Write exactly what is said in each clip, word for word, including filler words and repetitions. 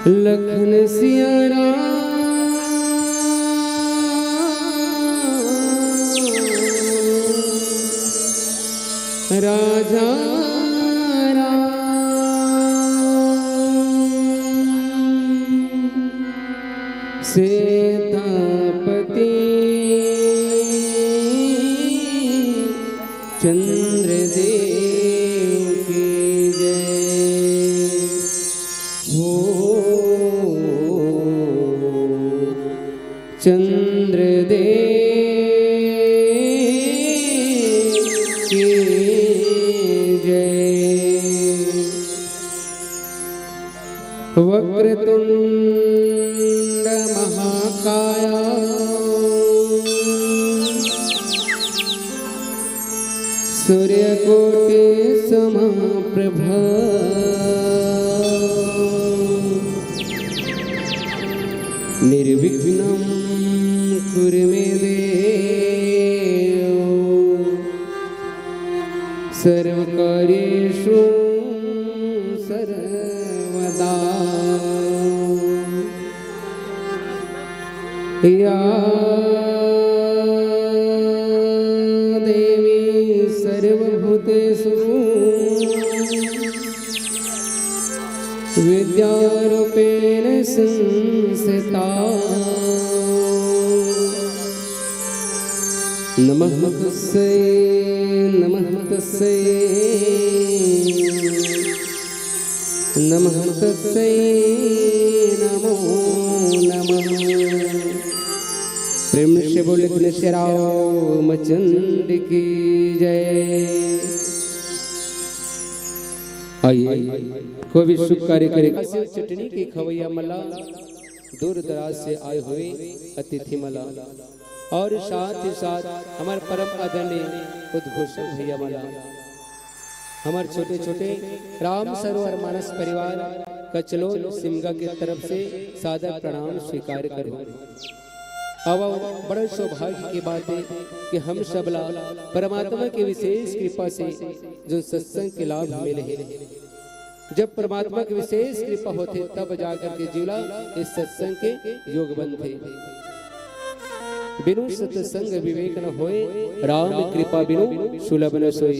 लखन सिया राम, राजा राम, सीतापति चंद्रदेव की जय। हो चंद्रदेव की जय। वक्रतुंड महाकाय सूर्यकोटि समप्रभ निर्विघ्नं कुरु मे देव सर्वकार्येषु सर्वदा। या देवी सर्वभूतेषु विद्यारूपेण संस्थिता। नमः तस्यै, नमः तस्यै, नमः तस्यै, नमो नमः। प्रेम से बोले कृष्ण रामचंद्र की जय। आइए, कोई भी शुभ कार्य करे। चटनी के खवैया मला, दूर दराज से आए हुए अतिथि मला, और साथ ही साथ हमारे परम आदरणीय उद्घोषक भैया मला, हमारे छोटे छोटे राम सरोवर मानस परिवार कचलोल सिमगा के तरफ से सादर प्रणाम स्वीकार करो। अब बड़े सौभाग्य की बात है कि हम सबला परमात्मा की विशेष कृपा से जो सत्संग के लाभ मिले हैं। जब परमात्मा की विशेष कृपा होथे, तब जाकर के जीवला इस सत्संग के योग बनथे। बिनु सत्संग विवेक न होय, राम कृपा बिनु सुलभ न सोय।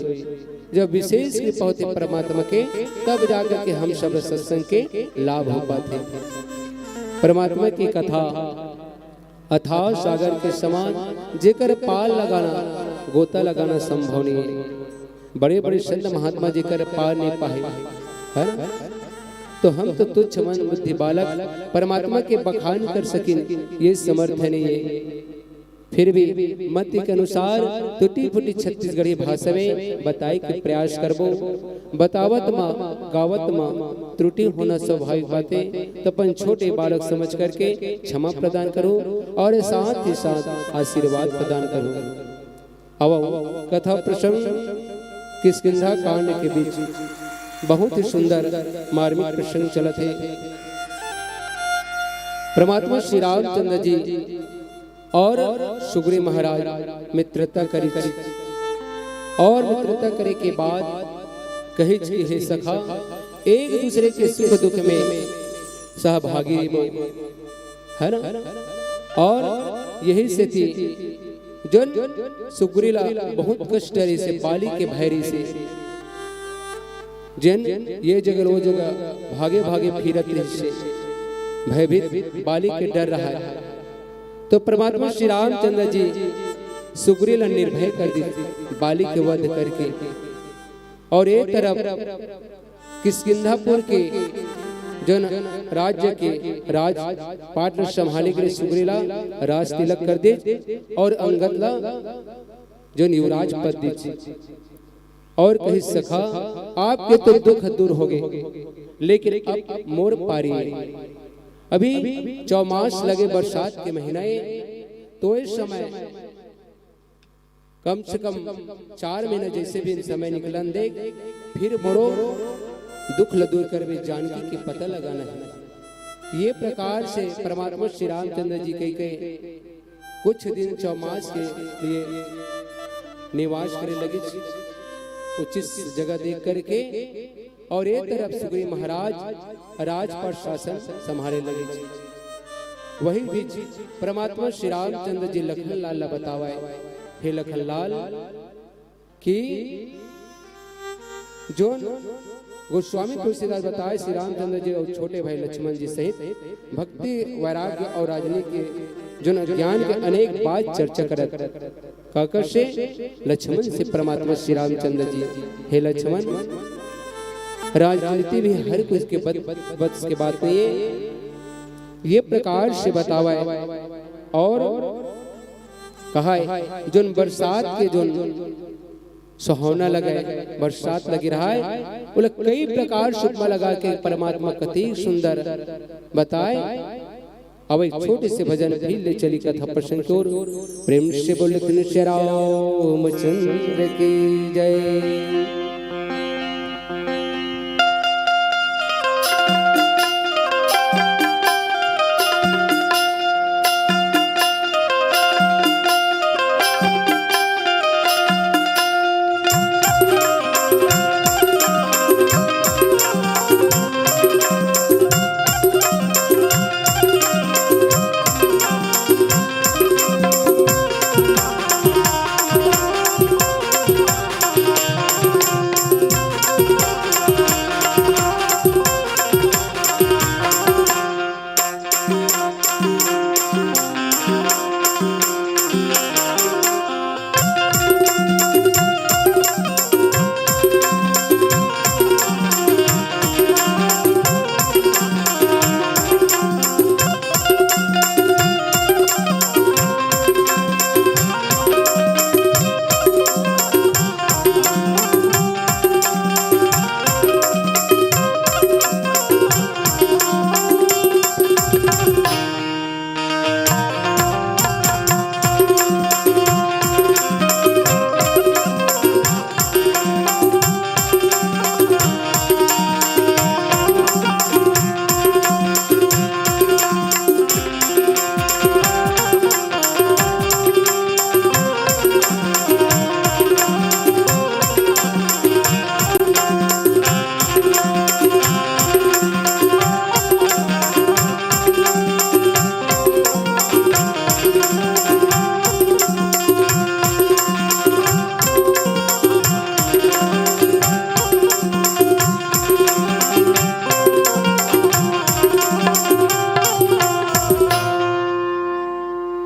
जब विशेष कृपा होथे परमात्मा के, तब जाकर के हम सब सत्संग के लाभ हो पाथे। परमात्मा की कथा अथाह सागर के समान, जेकर पार लगाना, गोता लगाना संभव नहीं है। बड़े बड़े संत महात्मा जेकर पार नहीं पाए, है ना? तो हम तो तुच्छ मन बुद्धि बालक परमात्मा के बखान कर सकिन, ये समर्थ नहीं है। फिर भी मति के अनुसार टूटी फूटी छत्तीसगढ़ी भाषा में बताए के प्रयास करबो। बतावत मा, गावत मा त्रुटि होना स्वाभाविक बात हे, तो अपन छोटे बालक समझ करके क्षमा प्रदान करो और साथ ही साथ आशीर्वाद प्रदान करो। अब कथा प्रसंग किष्किंधा कांड के बीच बहुत ही सुंदर मार्मिक प्रसंग चलत हे। परमात्मा श्री रामचंद्र जी और सुग्रीव महाराज मित्रता करिस। और मित्रता करे के बाद कहिस कि हे सखा, एक दूसरे के सुख दुख में सहभागी बो, है ना? और यही सेती जोन सुग्रीव ला बहुत कष्ट रहिस हे, बाली के भय रहिस हे, जेन ये जगह वो जगह भागे भागे फिरत रहिस हे, भयभीत बाली के डर रहा है। तो परमात्मा श्री रामचंद्र जी सुग्रीव ला निर्भय कर दिस बाली के वध करके। और एक तरफ किष्किंधापुर के जोन राज्य के राज पाट ल संभाले के लिए सुग्रीव ला राज तिलक कर दिस और अंगद ला जोन युवराज पद दिस। और कहिस सखा, आपके तो दुख दूर हो गए, लेकिन अब मोर पारी हे। अभी चौमास लगे, बरसात के महीना हे, तो इस समय कम से कम चार महीना जैसे भी समय निकलन दे, फिर मोरो दुख ल दूर करबे, जानकी के पता लगाना हे। ये प्रकार से परमात्मा श्री रामचंद्र जी कहि के कुछ दिन चौमास के लिए निवास करे लगिस, उचित जगह देख करके। अउ ए तरफ सुग्रीव महाराज राजपाट शासन संभाले लगे। वही बीच परमात्मा श्री रामचंद्र जी लखन लाल ला बतावय, हे लखन लाल, कि जोन गोस्वामी तुलसीदास बताए, श्री रामचंद्र जी अउ छोटे भाई लक्ष्मण जी सहित भक्ति वैराग्य अउ राजनीति के जोन ज्ञान के अनेक बात चर्चा करत, काकर से? लक्ष्मण से, परमात्मा श्री रामचंद्र जी, हे लक्ष्मण, राजनीति भी हर कोई के बद-, बस के बात नहीं है। ये प्रकार से बतावय अउ कहाय, जोन बरसात के जोन सुहावना लगे, बरसात लगे रहय, ओला कई प्रकार से उपमा लगा के परमात्मा कति सुंदर बताए। अब एक छोटे से भजन फिर ले चली कथा प्रसंग की ओर। प्रेम से बोल कृष्ण श्री रामचंद्र की जय।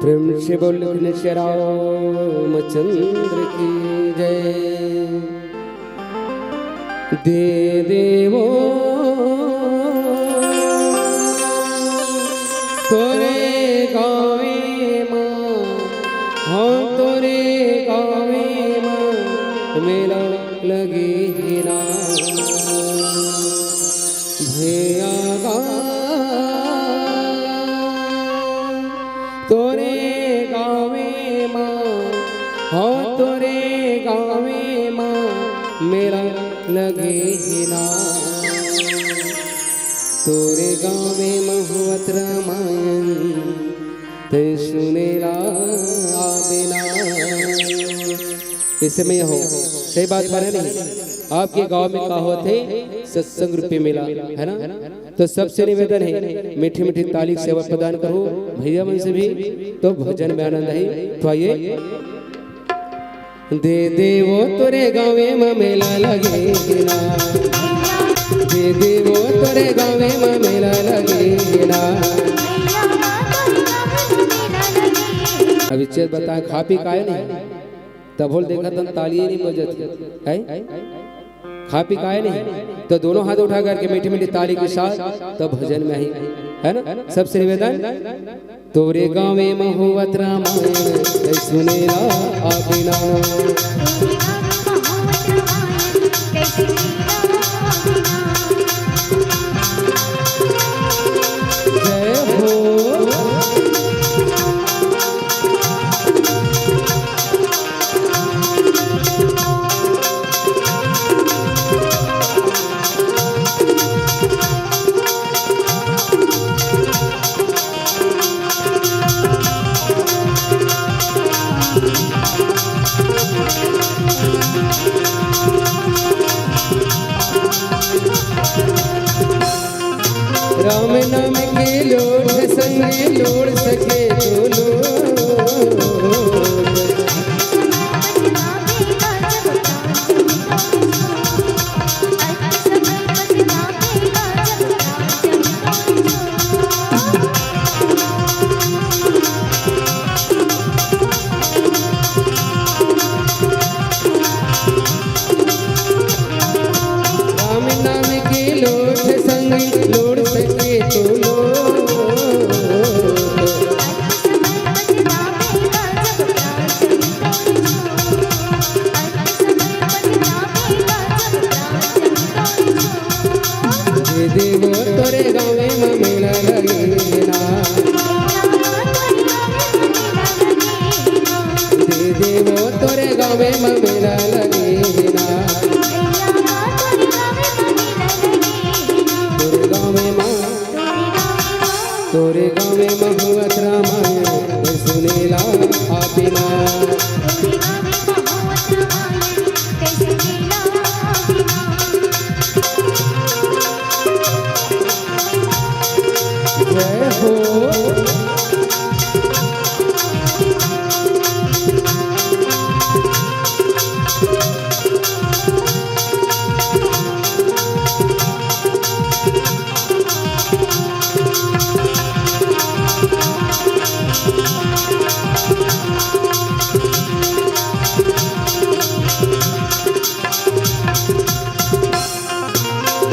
प्रेम से बोल कृष्ण श्री रामचंद्र की जय। दे देवो तोरे गावे माँ, हाँ तोरे गावे माँ मेला लगे हे ना। भैया गा तोरे गावे माँ, हो तोरे गावे माँ मेला लगे हे ना। तोरे गावे माँ होवत रामायण, तैं सुनेला आबे ना। इसे में हो, सही बात हरे नहीं? आपके गांव में का होत हे? सत्संग रूपी मेला, है ना? तो सबसे निवेदन हे, मीठी मीठी ताली से सेवा प्रदान करो भैया मन से भी, तो भजन में आनंद हे। तो आइए। दे देवो तोरे गावे में मेला लगे ना, दे देवो तोरे गावे में मेला लगे ना। अभी चेत बता, खा पी काहे नहीं? तभो ले देखत हन ताली नहीं बजत हे, हैं? खा पी काहे नहीं? तो दोनों हाथ उठा करके मीठी मीठी ताली के साथ तब भजन में ही, है ना? सबसे निवेदन, तोरे गावे में होवत रामायण, तैं सुनेला आबे ना। जय हो। राम नाम के लोट संग लोट सके तो लोट। राम नाम के लोट संग लोट सके तो लोट। दे देवो तोरे गाँवे म मेला लगे ना। दे देवो तोरे गाँवे म मेला लगे ना। तोरे गाँवे म, तोरे गाँवे म होवत रामायण, कोई सुनेला आबे ना। जय हो।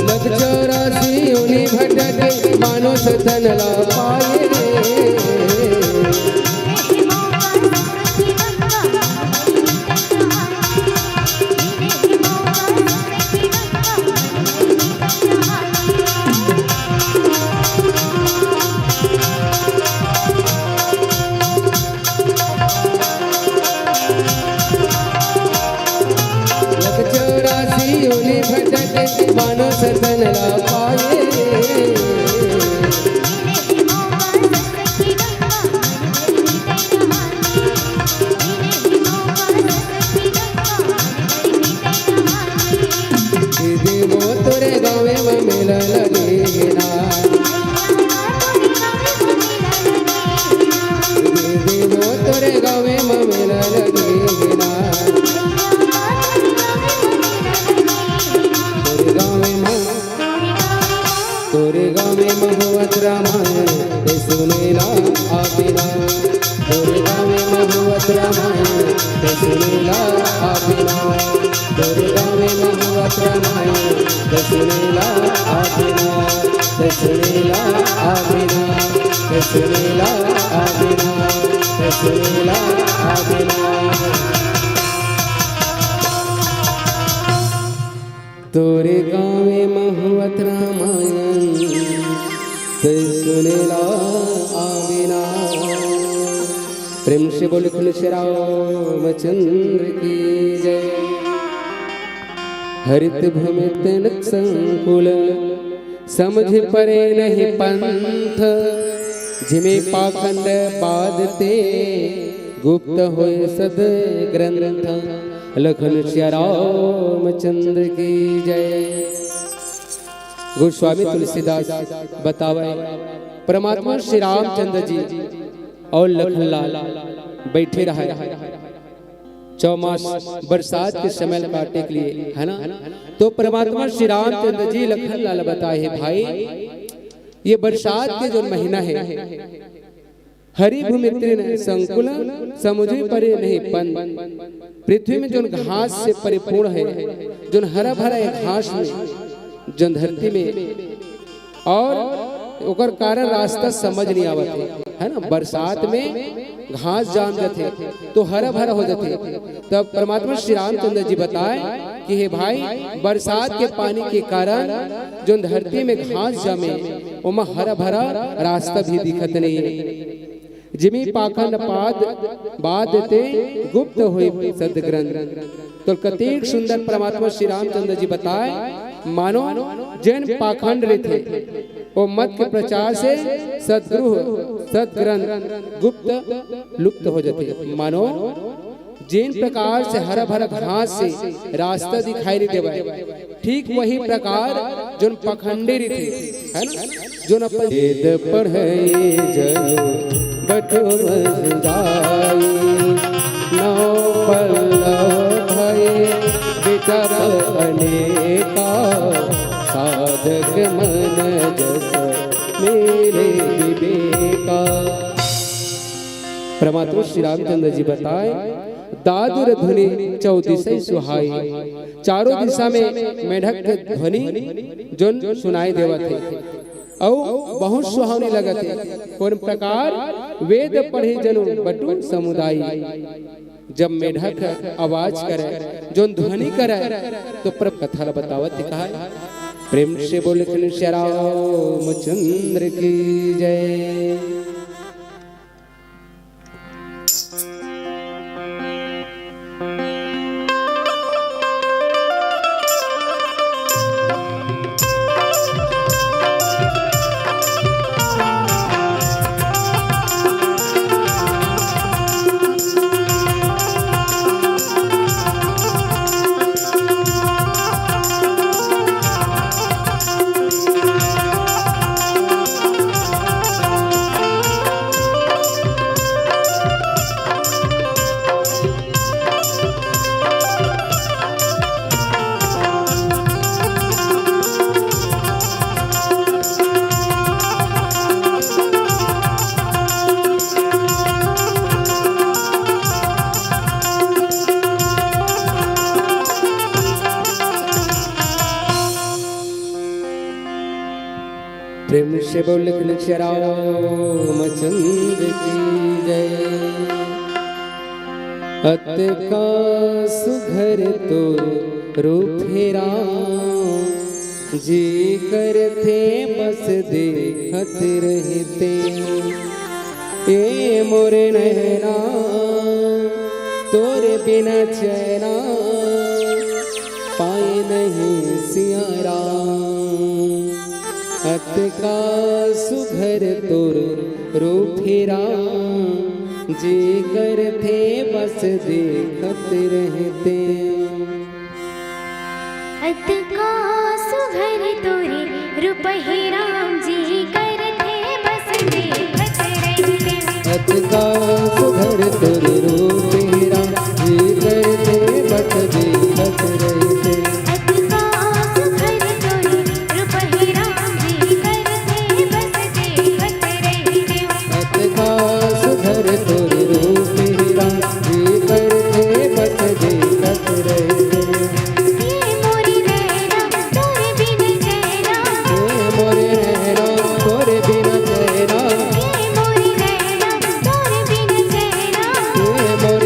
लख चौरासी योनि भटके, मानो सतन ला पाए। लख चौरासी योनि भटके, मानो सतन ला पाए। दे देवो तोरे गाँवे म मेला लगे ना। दे देवो तोरे गाँवे म मेला लगे ना। तोरे गाँवे म, तोरे गाँवे म होवत रामायण, ते सुनेला आबे ना। तोरे गाँवे म होवत रामायण, ते सुनेला आबे ना। तोरे गाँवे म होवत रामायण, ते सुनेला आबे ना। ते सुनेला आबे ना। ते सुनेला आबे ना। ते सुनेला आबे ना। तोरे गाँवे म होवत रामायण, ते सुनेला आबे ना। प्रेम से बोल कुल श्री रामचंद्र की जय। हरित भूमि तन संकुल, समझ परे नहीं पंथ, जिमे पाखंड बादते, गुप्त होय सद ग्रंथ। लखन सिया रामचंद्र की जय। गोस्वामी तुलसीदास बतावे, परमात्मा श्री रामचंद्र जी और लखनलाल बैठे रहे चौमास बरसात के समय काटे के लिए, है ना? तो परमात्मा श्री रामचंद्र जी लखनलाल बताए, "हे भाई, ये बरसात के जो महीना है, हरि भूमि तृण संकुल, समुझे परे नहीं पंथ।" पृथ्वी में जो घास से परिपूर्ण है, जो हरा भरा है घास में, जो धरती में, और ओकर कारण रास्ता समझ नहीं आवत है, है ना? बरसात में घास जाम जाथे तो हरा भरा हो जाथे। तब परमात्मा श्री रामचंद्र जी बताए कि हे भाई, बरसात के पानी के कारण जो धरती में घास जामे, ओमा हरा भरा रास्ता भी दिखत नहीं है। जिमी पाखंड पाद बादते, गुप्त होई सदग्रंथ। तो कतेक सुंदर परमात्मा श्री रामचंद्र जी बताए, मानो जेन पाखंड रहिथे, वो मत के प्रचार से सदगुरु, सदग्रंथ गुप्त, लुप्त हो जाथे। मानो जेन प्रकार से हरा भरा घास से रास्ता दिखाई नहीं देवे, ठीक वही प्रकार जोन पखंडी रहिथे, है ना, जोन अपन वेद पढ़ई जनु बटुआ जाई, नौ पल्लव भय विचार अनेका, साधक मन जस मेरे विवेका। परमात्मा श्री रामचंद्र जी बताए, दादुर धुनि चौदिसै सुहाई। चारों दिशा में मेढक के ध्वनि जोन सुनाई देवत हे, अउ बहुत सुहावनी लगत हे। कोन प्रकार? वेद पढ़े जनु बटु समुदाय। जब मेढक आवाज करे, जोन ध्वनि करे, तो प्रभु कथा ला बतावत हे कहा, प्रेम से बोल श्री रामचंद्र की जय। प्रेम से बोल श्री रामचंद्र की जय। अतका सुघर तोर रूप हे राम, जी करथे बस देखत रहिते। ए मोर नैना, तोर बिना चैना पाए नहीं सिया राम। अतका सुघर तोर रूप हे राम, जी करथे बस देखत रहिते। अतका सुघर तोर रूप हे राम, जी करथे बस देखत रहिते। अतका सुघर तोर रूप हे राम, जी करथे बस देखत रहिते। अतका सुघर तोर रूप हे राम, जी करथे बस देखत रहिते। अतका सुघर तोर रूप हे राम, जी करथे बस देखत रहिते। ए मोर नैना, तोर बिन चैना। ए मोर नैना, तोर बिन चैना। ए मोर नैना, तोर बिन चैना। ए मोर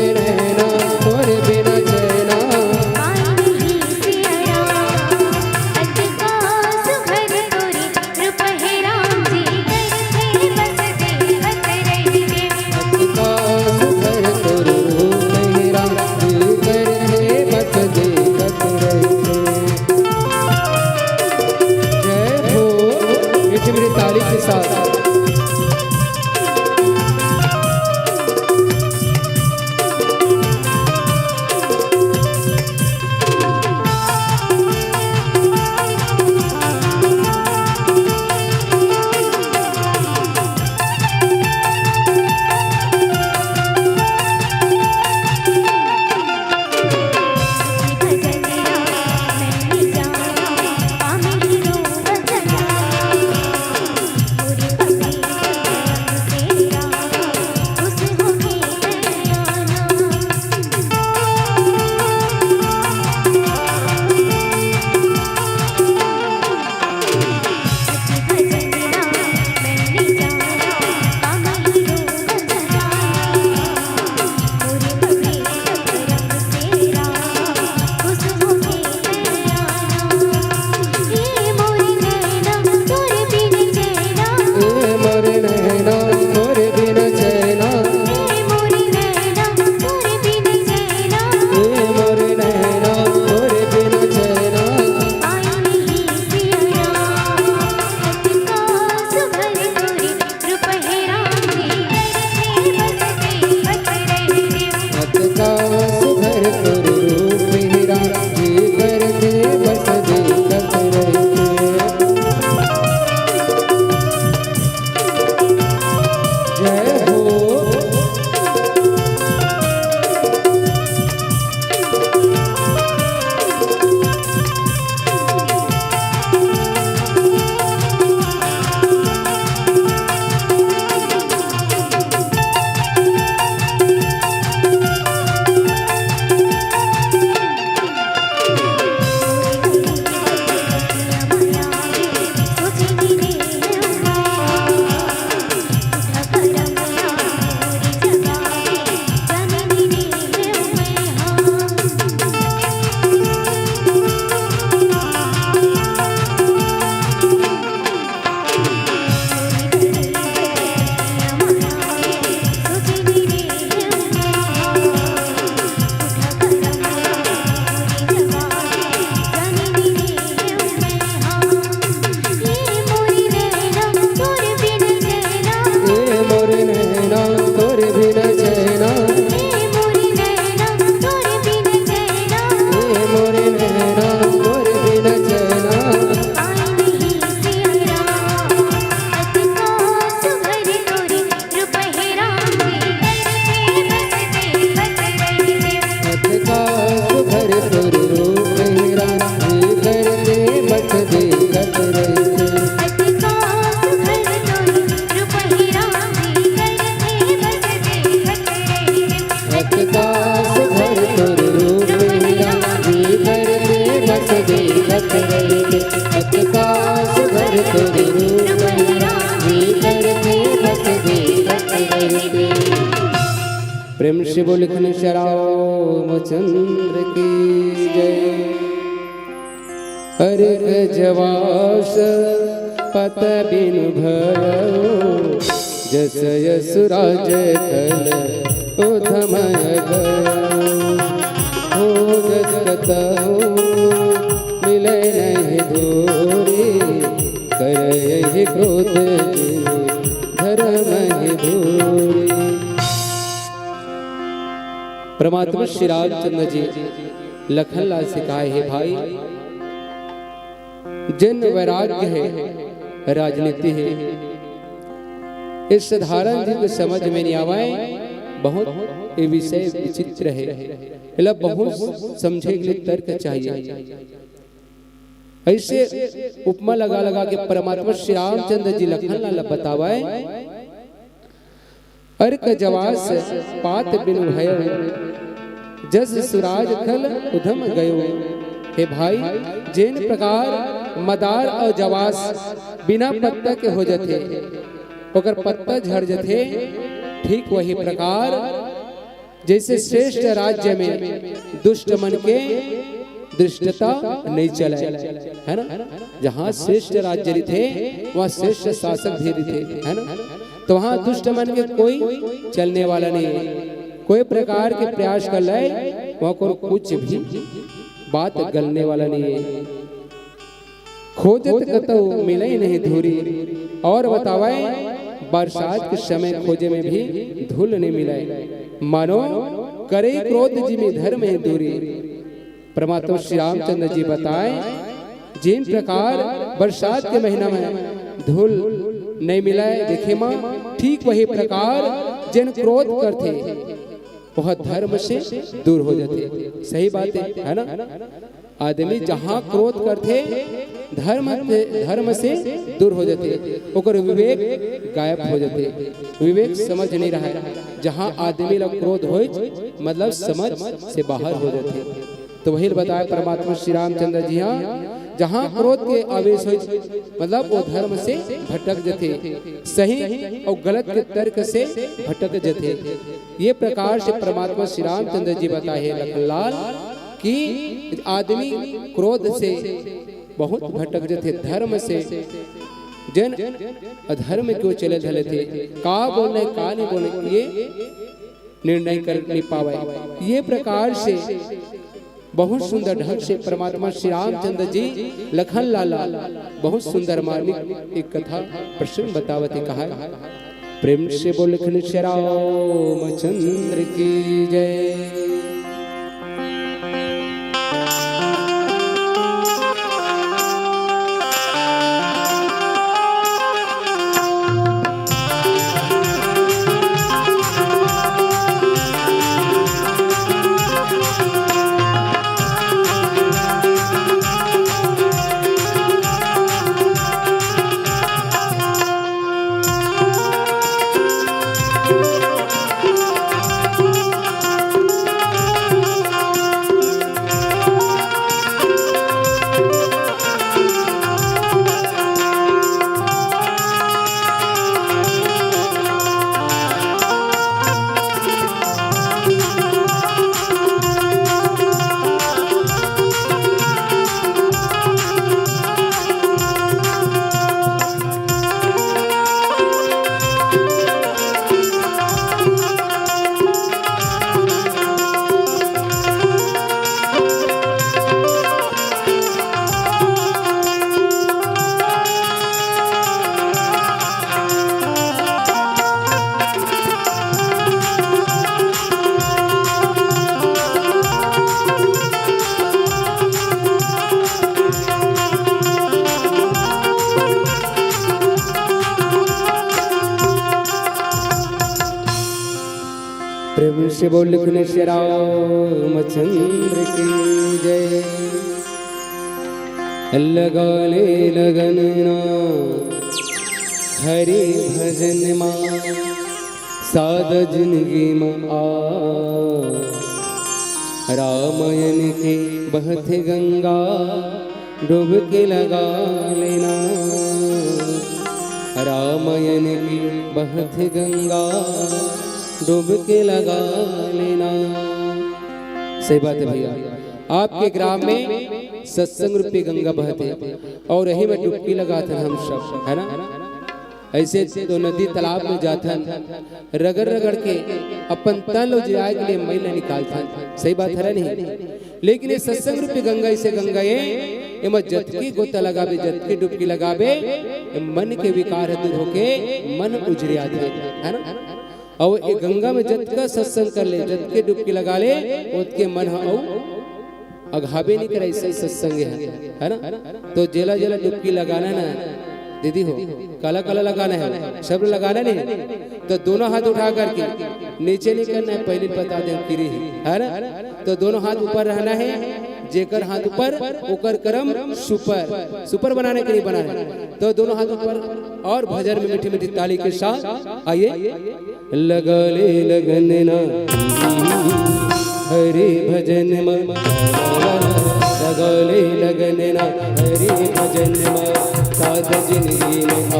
चैना, मोर बिना चैना। अतका सुघर तोर रूप हे रानी, भीतर से बस देखत रहिथे। अतका सुघर तोर रूप हे रानी, भीतर से बस देखत रहिथे। अतका सुघर तोर रूप हे रानी, भीतर से बस देखत रहिथे। प्रेम से बोल लखन श्याम रामचंद्र की जय। अरे गजवास पत बिनु भयो, जस असुराज खल उधम गयो। खोजत कतहु मिले नहीं धूरी, करहि क्रोध जिन धर्म ही धूरी। परमात्मा श्री रामचंद्र जी लखन लाल से कहा, हे भाई, जिन वैराग्य हे, राजनीति हे, ये साधारण जी के समझ में नहीं आवे। बहुत ये विषय विचित्र हे, मतलब बहुत समझे के लिए तर्क चाहिए। ऐसे उपमा लगा लगा के परमात्मा श्री रामचंद्र जी लखन लाल बतावे। अरे गजवास पत बिनु भयो, जस असुराज खल उधम गयो। हे भाई, जेन प्रकार मदार अउ जवास बिना पत्ता के हो जथे, ओकर पत्ता झड़ जथे, ठीक वही प्रकार जैसे श्रेष्ठ राज्य में दुष्ट मन के धृष्टता नहीं चले, है ना? जहाँ श्रेष्ठ राज्य रहिथे, वहाँ श्रेष्ठ शासक भी रहिथे, है ना? तो वहाँ दुष्ट मन के कोई चलने वाला नहीं है। कोई प्रकार के प्रयास कर ले, वहाँ को कुछ भी बात गलने वाला नहीं है। खोजत कतहु मिले नहीं धूरी। और बतावे, बरसात के समय खोजे में भी धूल नहीं मिले। मानो करे क्रोध जिमि धर्म ही दूरी। परमात्मा श्री रामचंद्र जी बताए, जिन प्रकार बरसात के महीना में धूल नहीं मिले देखे मा, ठीक वही प्रकार जिन क्रोध करथे, वह धर्म से दूर हो जाते। सही बात है, है ना? आदमी जहाँ क्रोध करथे, धर्म, धर्म से दूर हो जाथे, ओकर विवेक गायब हो जाथे, विवेक समझ नहीं रहा है। जहाँ आदमी ला क्रोध होय, मतलब समझ से बाहर हो जाथे। तो वही बताया परमात्मा श्री रामचंद्र जी, हाँ, जहाँ क्रोध के आवेश होय, मतलब वो धर्म से भटक जाथे, सही और गलत के तर्क से भटक जाथे। ये प्रकार से परमात्मा श्री रामचंद्र जी बताए हैं लखनलाल कि आदमी क्रोध से बहुत भटक जथे, धर्म से जन अधर्म क्यों चले धले थे, का बोले का नहीं बोले, ये निर्णय कर नहीं पावे। ये प्रकार से बहुत सुंदर ढंग से परमात्मा श्री रामचंद्र जी लखन लाला बहुत सुंदर मार्मिक एक कथा प्रसंग बतावत हे, कहा है। प्रेम से बोल लखन श्री रामचंद्र की जय। बोल लखन श्री रामचंद्र की जय। लगा ले लगन ना हरि भजन मा, सादा जिंदगी मा आ। रामायण के बहत गंगा, डुबकी लगा ले ना। रामायण के बहत गंगा, डुबकी लगा ले ना। सही बात है भैया, आपके ग्राम में सत्संग रूपी गंगा बहत हे अउ यही में डुबकी लगाथन हम सब, है ना? अइसे तो नदी तालाब में जाथन, रगड़ रगड़ के अपन तन ल उजराय के लिए मइल ल निकालथन, सही बात हरे नहीं? लेकिन ये सत्संग रूपी गंगा अइसे गंगा ए, एमा जतकी गोता लगाबे, जतकी डुबकी लगाबे, ये मन के विकार ह दूर होके मन उजरियाथे, है ना? अउ ये गंगा में जतका सत्संग कर ले, जतके डुबकी लगा ले, ओतके मन ह अउ अघाबे नहीं करे, अइसे सत्संग हे, है ना? तो जेला जेला डुबकी लगाना ना दीदी हो, काला काला लगाना हे, सब लगाना नहीं। तो दोनों हाथ उठा करके नीचे नहीं करना हे, पहले बता दें, किरी हे, है ना? तो दोनों हाथ ऊपर रहना हे, जेकर हाथ ऊपर ओकर करम सुपर, सुपर बनाने के लिए बनाना हे। तो दोनों हाथ ऊपर अउ भजन में मीठी मीठी ताली के साथ आइए। लगा ले लगन ना हरि भजन मा, लगा ले लगन ना हरि भजन मा, सादा जिंदगी मा आ।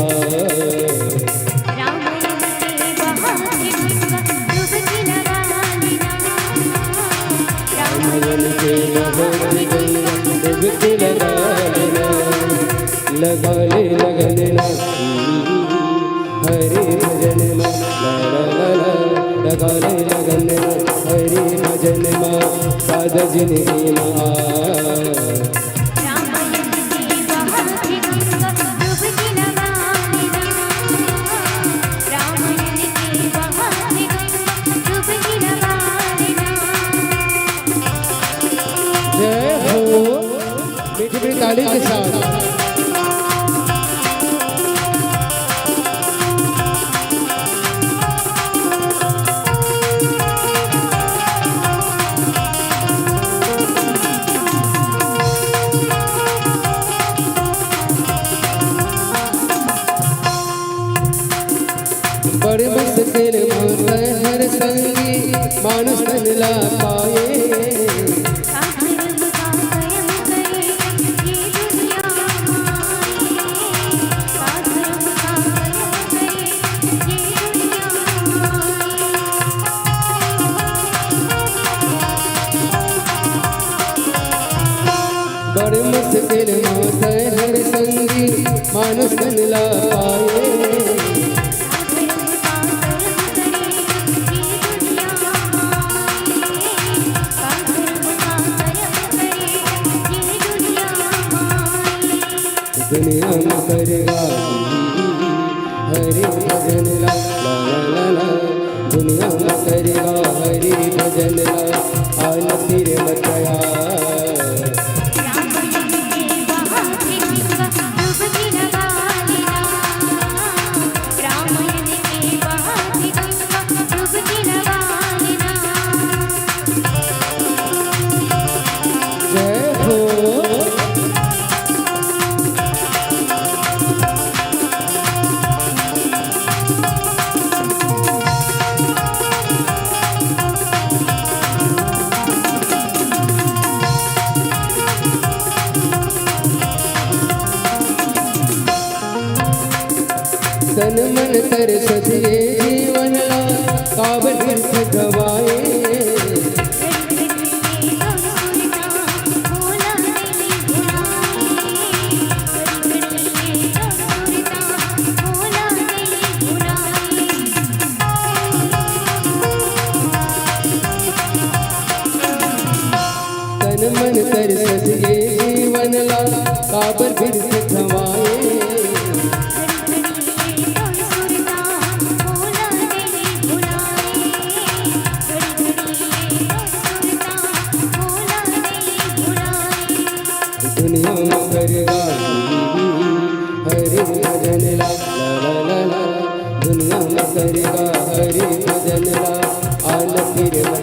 रामायण के बहत गंगा, डुबकी लगा ले ना। रामायण के बहत गंगा, डुबकी लगा ले ना। लगा ले लगन ना हरि भजन मा, ला, ला, ला, ला। लगा ले लगन ना हरि भजन मा, सादा जिंदगी मा आ। रामायण के बहत गंगा, डुबकी लगा ले ना। रामायण के बहत गंगा, डुबकी लगा ले ना। जय हो। मीठी मीठी ताली के साथ। बड़ मुश्किल मा तैं हर संगी, मानुष तन ला पाए। बड़ मुश्किल मा तैं हर संगी, मानुष तन ला पाए। दुनिया मा करेगा हरि भजन ला, ला, ला, ला, ला। दुनिया मा करेगा हरि भजन ला, आन तीर मत आया। जय हो। तन मन तरसत ये जीवन ला, काबर बिरथ गवाए। तन मन तरसत ये जीवन ला, काबर बिरथ गवाए। दुनिया मा करेगा हरि भजन ला, ला, ला, ला, ला। दुनिया मा करेगा हरि भजन ला, आन तीर मत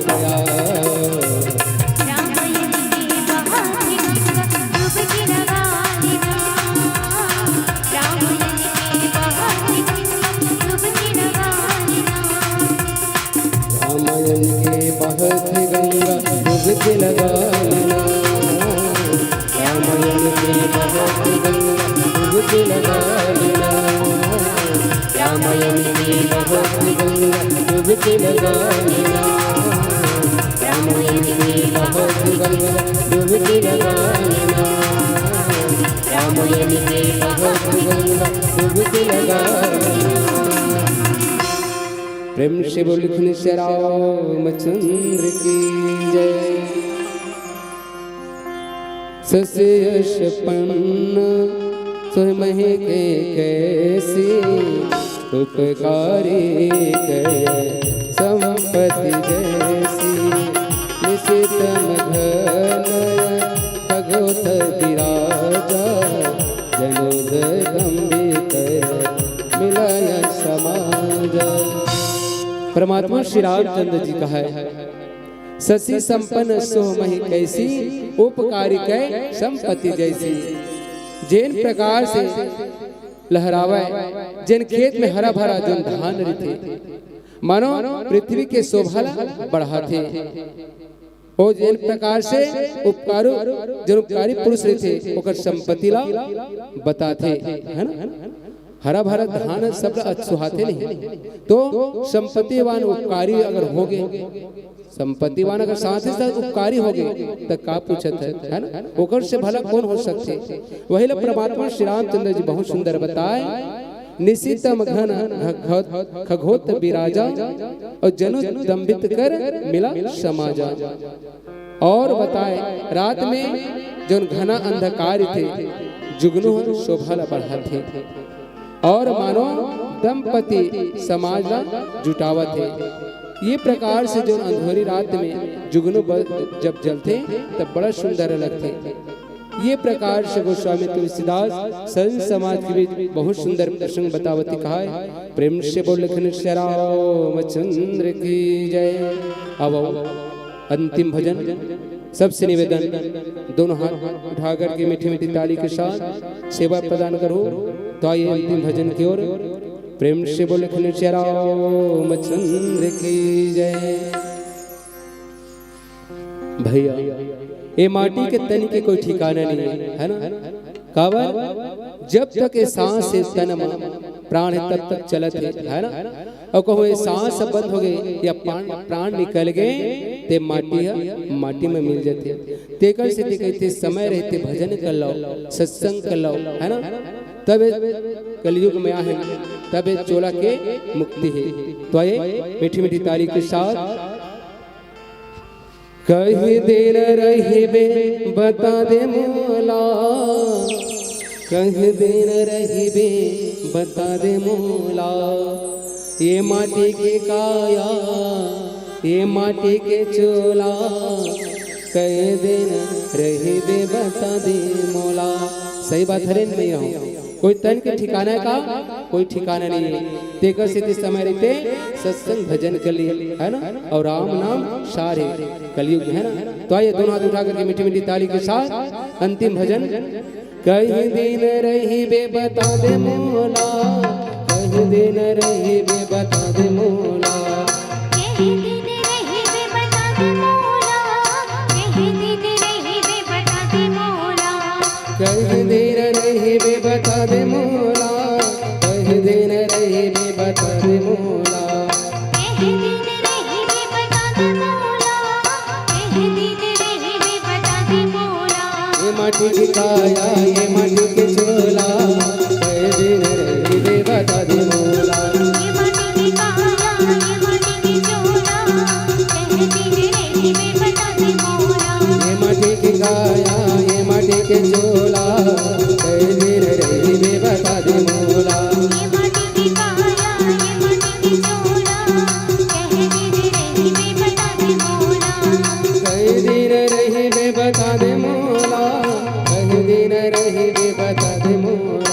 लगा लेना। रामायण की बहुत गंगा डुबकी लगा लेना। रामायण की बहुत गंगा डुबकी लगा लेना। रामायण की बहुत गंगा डुबकी लगा लेना। प्रेम से बोल लखन श्री रामचंद्र की जय। शशि यश पन्न सोहि महि कैकेयी, उपकारी कहे संपति जैसी। निशित मघन खगोत बिराजा, जनु दम्भित मिलय समाजा। परमात्मा श्री रामचंद्र जी कहे, शशि संपन्न सोहि महि कैसी, उपकारी कहे संपति जैसी। जेन प्रकार से लहरावय, जेन खेत में हरा भरा जोन धान रहिथे, मानो पृथ्वी के शोभा ला बढ़ाथे। ओ जेन प्रकार से उपकारू, जेन उपकारी पुरुष रहिथे, ओकर संपत्ति ला बताथे, है ना? हरा भरा धान सब ला सुहाथे नहीं, तो संपत्तिवान उपकारी अगर होगे, संपत्तिवान अगर साथ ही साथ उपकारी होगे, त का पूछत है, है ना? ओकर से भला कौन हो सकथे? वही ला परमात्मा श्री रामचंद्र जी बहुत सुंदर बताए, निशित मघन खगोत बिराजा, और जनु दम्भित कर मिला समाजा। और बताए, रात में जोन घना अंधकार थे, जुगनू ह शोभा ला बढ़ाथे, और मानो दंपति समाज ला जुटावत हे। ये प्रकार से जोन अंधोरी रात में जुगनू ब-, जब जलथे, तब बड़ा सुंदर लगथे। ये प्रकार से गोस्वामी तुलसीदास संत समाज के बीच बहुत सुंदर प्रसंग बतावत हे। कहा है, प्रेम से बोल लखन श्री रामचंद्र की जय। अब अंतिम भजन, सबसे निवेदन, दोनों हाथ उठा करके मीठी मीठी ताली के साथ सेवा प्रदान करो। तो आइए अंतिम भजन की ओर, प्रेम से बोल लखन श्री रामचंद्र की जय। भैया, ये माटी के तन के कोई ठिकाना नहीं है, है ना? काबर? जब तक ये सांस हे तन म, प्राण हे, तब तक चलत हे, है ना? और कहूँ ये सांस बंद हो गए या प्राण, प्राण निकल गए, ते माटी ह माटी में मिल जाथे। तेकर से ते कहथे, समय रहते भजन कर लो, सत्संग कर लो, है ना? तब ये कलयुग में आहे, तब ये चोला के मुक्ति हे। तो आइए मीठी मीठी ताली के साथ। कहि दिन रहिबे बता दे मोला, कहि दिन रहिबे बता दे मोला, ये माटी के काया, ये माटी के चोला, कहि दिन रहिबे बता दे मोला। सही बात हरे न भैया हो? कोई तन के ठिकाना हे का? कोई ठिकाना नहीं है। तेकर सेती समय रहते सत्संग भजन कर लिए, है ना? और राम नाम सार हे, कलयुग में, है ना? तो आइए दोनों हाथ उठा करके मीठी मीठी ताली के साथ अंतिम भजन। कहि दिन रहिबे बता दे मोला, कहि दिन रहिबे बता दे मोला। कहि दिन रहिबे बता दे मोला, कहि दिन रहिबे बता दे मोला। कहि दिन रहिबे बता दे मोला, कहि दिन रहिबे बता दे मोला। कहि दिन रहिबे बता दे मोला, कहि दिन रहिबे बता दे मोला। ये माटी के काया, ये माटी के चोला, कहि दिन रहिबे बता दे मोला। ये माटी के काया, ये माटी के चोला, कहि दिन रहिबे बता दे मोला। ये माटी के काया, ये माटी के चोला, कहि दिन रहिबे बता दे मोला। ये माटी के काया, ये माटी के चोला, कहि दिन रहिबे बता दे मोला। कहि दिन रहिबे बता दे मोला, कहि दिन रहिबे बता दे मोला।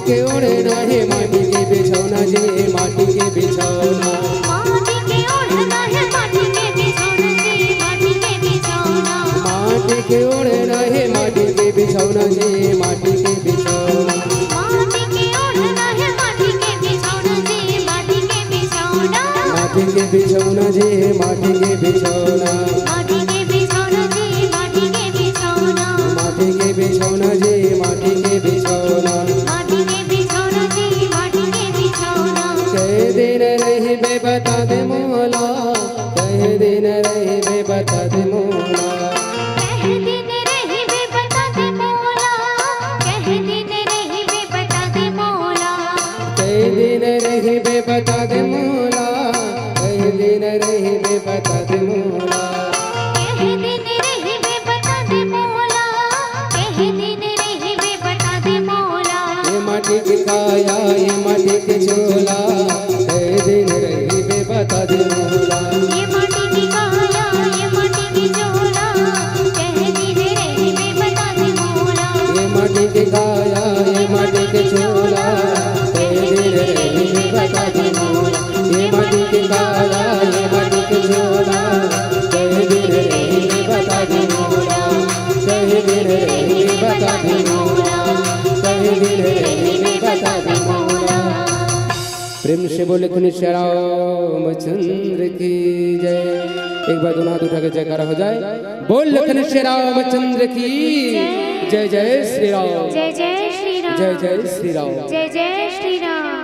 के ओढ़ना हे माटी के बिछौना जी, माटी के बिछौना। माटी के ओढ़ना हे माटी के बिछौना जी, माटी के बिछौना। माटी के ओढ़ना हे माटी के बिछौना जी, माटी के बिछौना। माटी के ओढ़ना हे माटी के बिछौना जी, माटी के बिछौना। माटी के बिछौना जी, माटी के बिछौना। माटी के बिछौना जी, माटी के बिछौना। माटी के बिछौना जी, माटी के बिछौना। माटी के बिछौना जी, माटी के बिछौना। कई दिन रहिबे बता दे मोला, कई दिन रहिबे बता दे मोला। कई दिन रहिबे बता दे मोला, कई दिन रहिबे बता दे मोला। कई दिन रहिबे बता दे मोला, कई दिन रहिबे बता दे मोला। कई दिन रहिबे बता दे मोला, कई दिन रहिबे बता दे मोला। ये माटी के काया, ये माटी के चोला, कई दिन रहिबे बता दे मोला। ये माटी के काया, ये माटी के चोला, कई दिन रहिबे बता दे मोला। ये माटी के काया, ये माटी के चोला, कई दिन रहिबे बता दे मोला। ये माटी के काया, ये माटी के चोला, कई दिन रहिबे बता दे मोला। कई दिन रहिबे बता दे मोला। कई दिन रहिबे बता दे मोला। प्रेम से बोल लखन श्री रामचंद्र की जय। एक बार दोनों हाथ उठा के जयकारा हो जाए। बोल लखन श्री रामचंद्र की जय। जय जय श्री राम। जय जय श्री राम। जय जय श्री राम। जय जय श्री राम।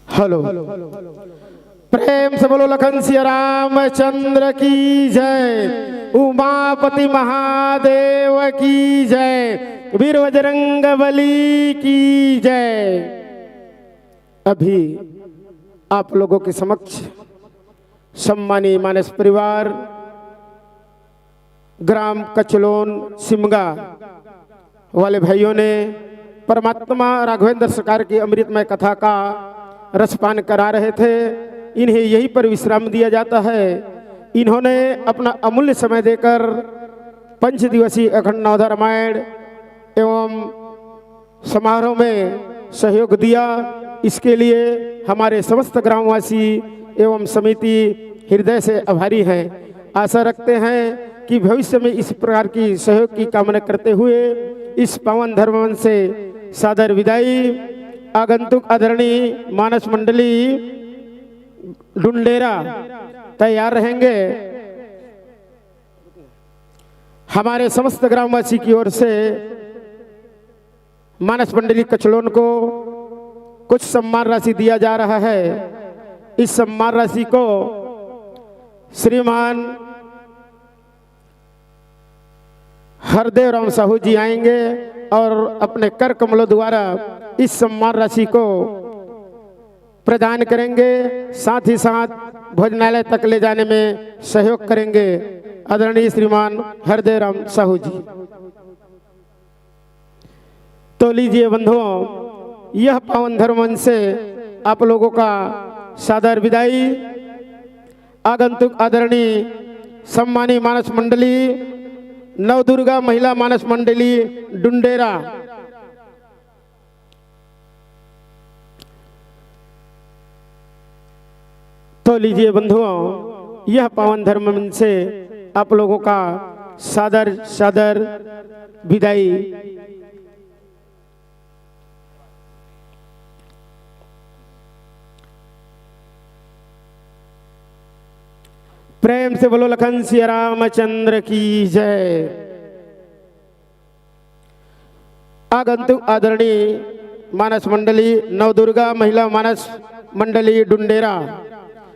हेलो, प्रेम से बोलो लखन सिया रामचंद्र की जय, उमापति महादेव की जय, वीर बजरंग बली की जय। अभी आप लोगों के समक्ष सम्मानी मानस परिवार, ग्राम कचलोन सिमगा वाले भाइयों ने परमात्मा राघवेंद्र सरकार की अमृतमय कथा का रसपान करा रहे थे। इन्हें यहीं पर विश्राम दिया जाता है। इन्होंने अपना अमूल्य समय देकर पंच दिवसीय अखंड नवधा रामायण एवं समारोह में सहयोग दिया, इसके लिए हमारे समस्त ग्रामवासी एवं समिति हृदय से आभारी हैं। आशा रखते हैं कि भविष्य में इस प्रकार की सहयोग की कामना करते हुए इस पावन धर्म मंच से सादर विदाई। आगंतुक आदरणीय मानस मंडली डुंडेरा तैयार रहेंगे। हमारे समस्त ग्रामवासी की ओर से मानस मंडली कचलोन को कुछ सम्मान राशि दिया जा रहा है। इस सम्मान राशि को श्रीमान हरदेव राम साहू जी आएंगे और अपने कर कमलों द्वारा इस सम्मान राशि को प्रदान करेंगे, साथ ही साथ भोजनालय तक ले जाने में सहयोग करेंगे आदरणीय श्रीमान हरदेव राम साहू जी। तो लीजिए बंधुओं, यह पावन धर्म मंच से आप लोगों का सादर विदाई। आगंतुक आदरणीय सम्मानी मानस मंडली, नवदुर्गा महिला मानस मंडली डुंडेरा। तो लीजिए बंधुओं, यह पावन धर्म मंच से आप लोगों का सादर सादर विदाई। प्रेम से बोलो लखन सिया रामचंद्र की जय। आगंतुक आदरणीय मानस मंडली, नवदुर्गा महिला मानस मंडली डुंडेरा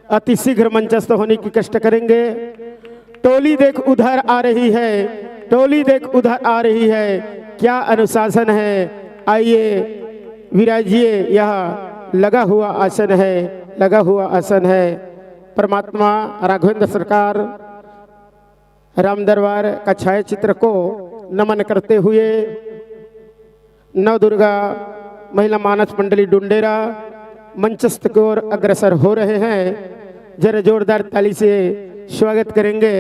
अति शीघ्र मंचस्थ होने की कष्ट करेंगे। टोली देख उधर आ रही है, टोली देख उधर आ रही है, क्या अनुशासन है। आइए विराजिए, यह लगा हुआ आसन है, लगा हुआ आसन है। परमात्मा राघवेंद्र सरकार राम दरबार का छायाचित्र को नमन करते हुए नवदुर्गा महिला मानस मंडली डुंडेरा मंचस्थ की ओर अग्रसर हो रहे हैं। जरा जोरदार ताली से स्वागत करेंगे।